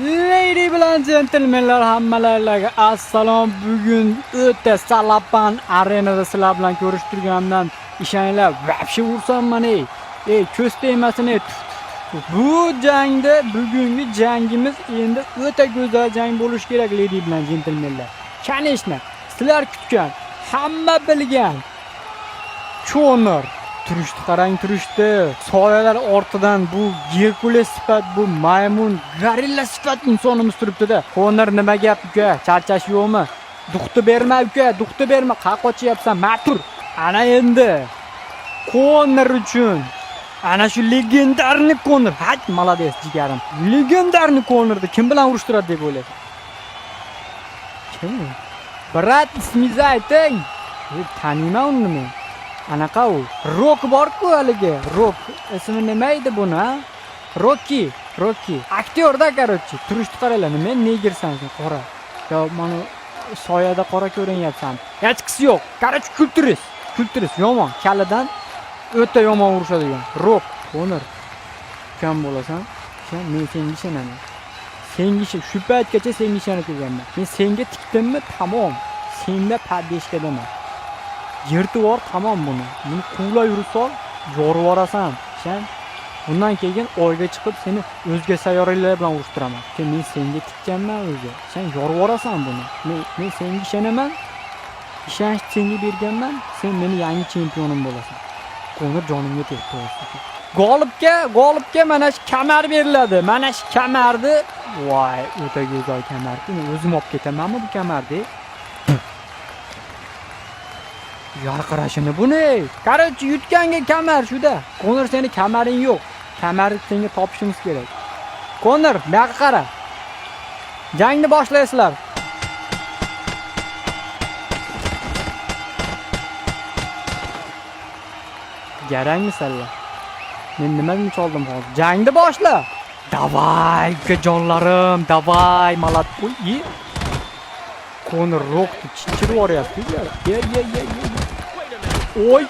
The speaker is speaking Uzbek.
Lady bilan jentelmenlar, hammalarga assalom. Bugun o'ta salapan arenada sizlar bilan ko'rishib turganimdan ishoninglar, вообще ursanman ey. Ey, ko'z tegmasin ey. Tuf, tuf, tuf. Bu jangda, bugungi jangimiz endi o'ta go'zal jang bo'lishi kerak, lady bilan jentelmenlar. Конечно, sizlar kutgan, hamma bilgan Conor turishdi, qarang, turishdi. Soyalar ortidan bu Gerkules sifat, bu maymun, gorilla sifat insonimiz turibdi-da. Conor, nima gap uka? Charchash yo'qmi? Дух ni berma uka, дух ni berma. Qayerga qochyapsan? Ma tur. Ana endi Conor uchun ana shu легендарный Conor. Hat, молодец, jigarim. Легендарный Conorni kim bilan urushtiradi deb o'ylaysan? Kim u? Брат, ismingizni ayting. Taniyman uni men. Anaqa u. Rok bor-ku haligi. Rok. Ismi nima edi buni, ha? Rocky, Rocky. Aktyorda, короче. Turishni qaranglar, nima negersan sen, qora. Yo, mana soyada qora ko'rinyapsan. Hechqisi yo'q. Короче, kulturis. Kulturis yomon. Kalidan o'ta yomon urushadigan. Rok, Conor. Ukam bo'lasan. Sen, men senga ishonaman. Senga shu paytgacha senga ishonib kelganman. Men senga tikdimmi, tamom. Senda поддержка daman. Yirtib yubor, tamom buni. Buni quvlab yursol, yorib yuborasan. Sen bundan keyin oyga chiqib seni o'zga sayyoralar bilan urushtiraman. Keyin men senga tikkanman o'zi. Sen yorib yuborasan buni. Men senga ishonaman. Ishonch senga berganman. Sen meni yangi chempionim bo'lasan. Conor jonimga tegdi, to'g'risi. G'olibga mana shu kamar beriladi. Mana shu kamarni, voy, o'ta go'zal kamarku. Men o'zim olib ketamanmi bu kamarni? Yarqirashini buni. Короче, yutganga kamar shuda. Conor, seni kamaring yo'q. Kamarni senga topishimiz kerak. Conor, bu yoqqa qara. Jangni boshlaysizlar. Garangmisanlar? Men nimani choldim hozir? Jangni boshla. Давай, ukajonlarim, давай, malad. Uy, ye. Conor Rockni chichirib yuboryapti. Ye, ye, ye, ye. Oy.